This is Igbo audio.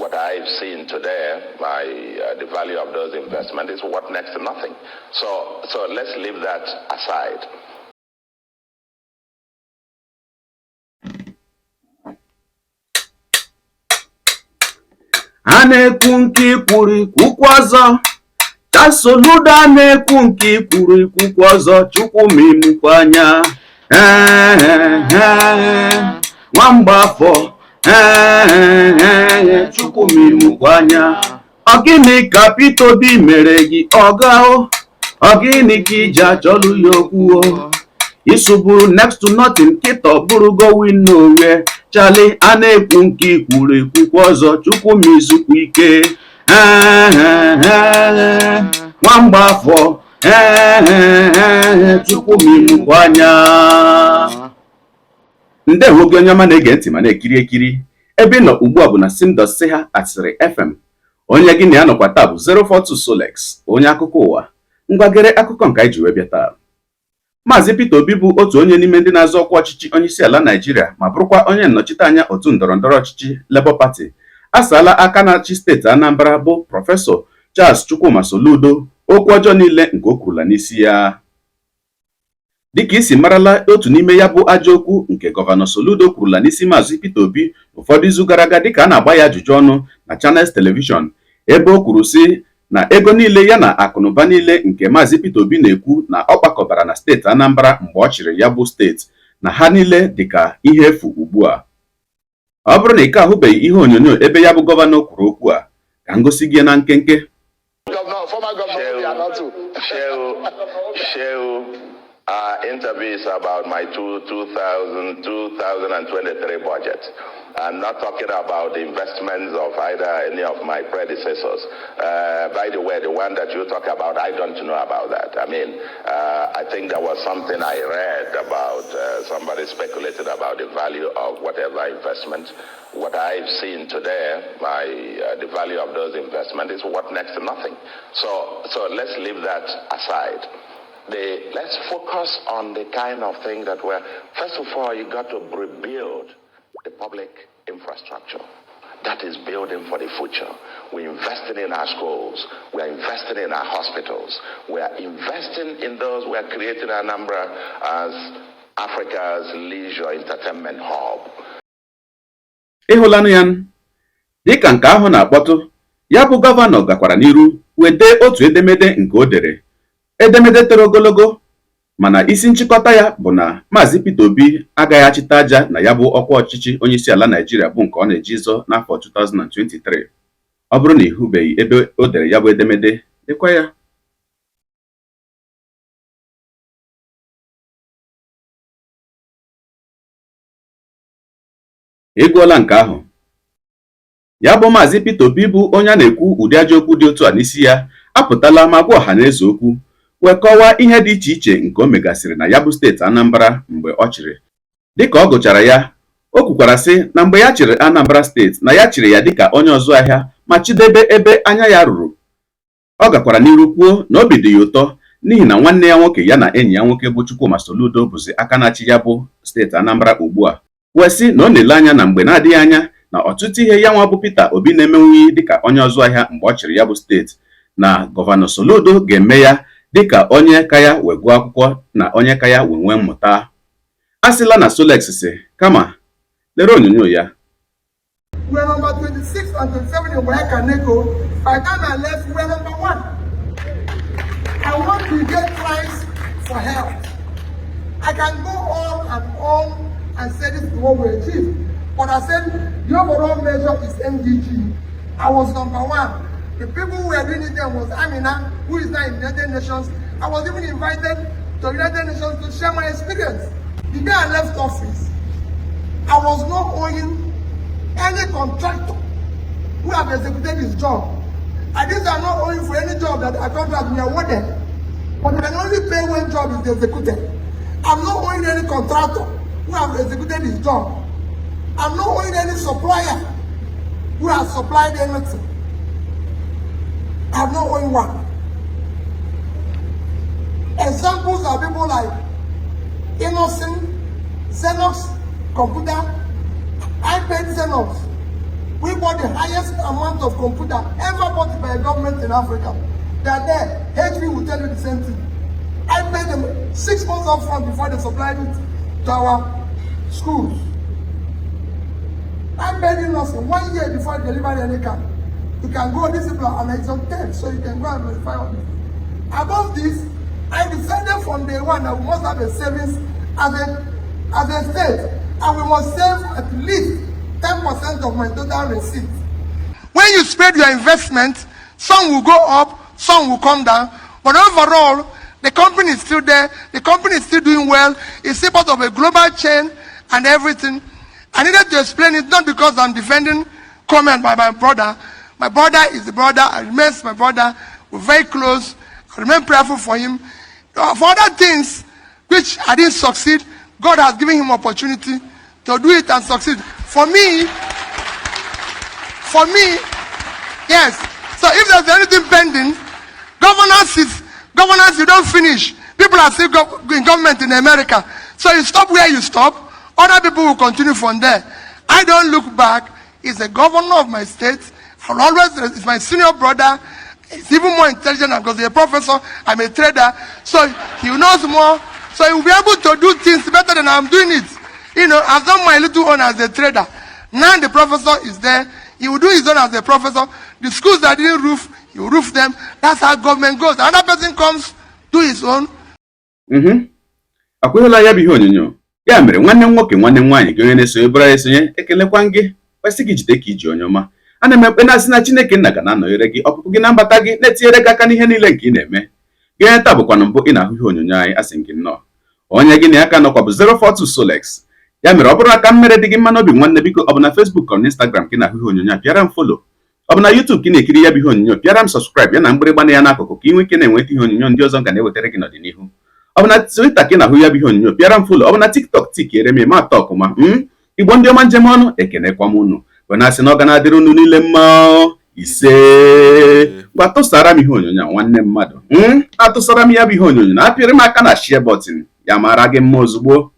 What I've seen today, the value of those investments is worth next to nothing. So let's leave that aside. A na-ekwu nke ikwuru ikwukwu ọzọ. Charles Soludo, a na-ekwu nke ikwuru ikwukwu ọzọ. Chukwu ma imukwu anya. Nwamgbafọ, ee, Chukwu ma imukwu anya. Ọ gịnị ka Peter Obi mere gị, ọga o? Ọ gịnị ka iji achọlụ ya okwu o? Isuburu next to nothing, kịta ọ bụrụgo win nowhere. Charlie, a na-ekwu nke ikwuru ekwukwu ọzọ. Chukwu ma izukwu ike. Nwamgbafọ, ee, Chukwu ma imukwu anya. Ndewo gị, onye ọma na-ege ntị ma na-ekiri ekiri. Ebe ị nọ ugbu a bụ na Simdosị ha Asịrị FM. Onye gị na ya nọkwa taa bụ 042 Solex, onye akụkọ ụwa. Ngwagere akụkọ nke anyị ji wee bịa taa. Maazị Peter Obi bụ otu onye n'ime ndị na-azọ ọkwa ọchịchị onyeisiala Naijiria ma bụrụkwa onye nnọchiteanya otu ndọrọndọrọ ọchịchị Labour Party, asaala aka na-achị steeti Anambra bụ Prọfesọ Charles Chukwuma Soludo okwu ọjọọ niile nke o kwurula n'isi ya. Dịka isi marala, otu n'ime ya bụ ajọ okwu nke Gọvanọ Soludo kwurula n'isi Maazị Peter Obi ụfọdụ izu gara aga, dịka a na-agba ya ajụjụ ọnụ na Channels Television, ebe o kwuru sị na ego niile ya na akụnụba niile nke Maazị Peter Obi na-ekwu na ọ kpakọbara na steeti Anambra mgbe ọ chịrị ya bụ steeti, na ha niile dịka ihe efu ugbu a. Ọ bụrụ na ị ka ahụbeghị ihe onyonyo ebe ya bụ gọvanọ kwuru okwu a, ka m gosi gị na nkenke. Governor, former governor Obiano. Shehu, Shehu, interview is about my 2000, 2023 budget. I'm not talking about the investments of either any of my predecessors. By the way, the one that you talk about, I don't know about that. I mean, I think there was something I read about somebody speculated about the value of whatever investment. What I've seen today, the value of those investments is worth next to nothing. So let's leave that aside. Let's focus on the kind of thing that we're, first of all, you got to rebuild the public infrastructure. That is building for the future. We're investing in our schools. We are investing in our hospitals. We are investing in those. We are creating Anambra as Africa's leisure entertainment hub. Ịhụlanụ ya dịka nke ahụ na-akpọtụ. Ya bụ gọvanọ gakwara n'iru wee dee otu edemede nke o dere, edemede toro ogologo, mana isi nchịkọta ya bụ na Maazị Peter Obi agaghị achịta aja na ya bụ ọkwa ọchịchị onyeisiala Naijiria bụ nke ọ na-eji zọ n'afọ 2023. Ọ bụrụ na ị hụbeghị ebe o dere ya bụ edemede, lekwa ya. Ị gụọla nke ahụ. Ya bụ Maazị Peter Obi, bụ onye a na-ekwu ụdị ajọ okwu dị otu a n'isi ya, apụtala ma gwa ọha na eze okwu wee kọwaa ihe dị iche iche nke o megasịrị na ya bụ steeti Anambra mgbe ọ chịrị. Dịka ọ gụchara ya, o kwukwara sị na mgbe ya chịrị Anambra steeti, na ya chịrị ya dịka onye ọzụ ahịa ma chidebe ebe anya ya ruru. Ọ gakwara n'iru kwuo na obi dị ya ụtọ n'ihi na nwanne ya nwoke ya na enyi ya nwoke bụ Chukwuma Soludo bụzi aka na-achị ya bụ steeti Anambra ugbu a, wee sị na ọ na-ele anya na mgbe na-adịghị anya na ọtụtụ ihe ya nwa bụ Peter Obi na-emenwughị dịka onye ọzụ ahịa mgbe ọ chịrị ya bụ steeti, na Gọvanọ Soludo ga-eme ya dịka onye ka ya wee gụọ akwụkwọ na onye ka ya wee nwee mmụta. A sịla na Solex si, kama lere onyonyo ya. We are number 26 and 27 in WAEC and NECO. By the time I left, we are number one. I want to get price for health. I can go on and on and say this is what we achieved. But I said the overall measure is MDG. I was number one. The people who were doing it then was Amina, who is now in United Nations. I was even invited to United Nations to share my experience. The day I left office, I was not owing any contractor who have executed his job. And these are not owing for any job that a contract been awarded. But I can only pay when job is executed. I'm not owing any contractor who have executed his job. I'm not owing any supplier who has supplied anything. I'm not owing one. Examples are people like Innocent, Xenox Computer. I paid Xenox We bought the highest amount of computer ever bought by a government in Africa. They are there. HP will tell you the same thing. I paid them 6 months up front before they supplied it to our schools. I paid Innoson one year before they delivered any car. You can go discipline and it's on tape, so you can go and verify all this. Above this, I decided from day one that we must have a savings as a state, and we must save at least 10% of my total receipt. When you spread your investment, some will go up, some will come down, but overall, the company is still there, the company is still doing well, it's still part of a global chain and everything. I needed to explain it not because I'm defending comment by my brother. My brother is the brother, I remains my brother. We're very close. I remain prayerful for him. For other things which I didn't succeed, God has given him opportunity to do it and succeed. For me, yes. So if there's anything pending, governance is governance. You don't finish. People are still in government in America. So you stop where you stop. Other people will continue from there. I don't look back. He's the governor of my state. I'll always, he's my senior brother. He's even more intelligent because he's a professor. I'm a trader. So he knows more. So he will be able to do things better than I'm doing it. I've done my little own as a trader. Now the professor is there. He will do his own as a professor. The schools that didn't roof, he will roof them. That's how government goes. Another person comes, do his own. Akwụghịla ya bụ ihe onyonyo. Ya mere, nwanne m nwoke, nwanne m nwaanyị, gị onye na-esonye bụrụ esonye, ekelekwa gị, kwesị gị jide ka iji onye ọma. Ana m ekpe na-asị na Chineke nna ga na-anọnyere gị, ọpụpụ gị na mbata gị, na-etinyere gị aka n'ihe niile nke ị na-eme. Gị onye taa bụkwanụ mbụ ị na-ahụ ihe onyonyo anyị, asị gị nnọọ. Onye gị na ya ka nọkwa bụ 042 Solex. Ya mere, ọ bụrụ na ka mmere dị gị mma n'obi, nwanne, biko, ọ bụ na Facebook ọ na Instagram ka ị na-ahụ ihe onyonyo a, pịara m follow. Ọ bụ na YouTube ka ị na-ekiri ya bụ ihe onyonyo, pịara m subscribe ya na mgbịrịgba ya n'akụkụ, ka ị nwee ike na-enweta ihe onyonyo ndị ọzọ m ga na-ewetara gị n'ọdịnihu. Ọ bụ na Twitter ka ị na-ahụ ya bụ ihe onyonyo, pịara m follow. Ọ bụ na TikTok, tikiere m ma atọ ọkụma m. Igbo ndị ọma, njem ọnụ, ekenekwa m unu, bụ na-asị na ọ ga na-adịrị unu niile mma. Ise. Gwa, tụsara m ihe onyonyo a, nwanne mmadụ. Atụsara m ya bụ ihe onyonyo na apịrị m aka na share button ya, mara gị mma ozugbo.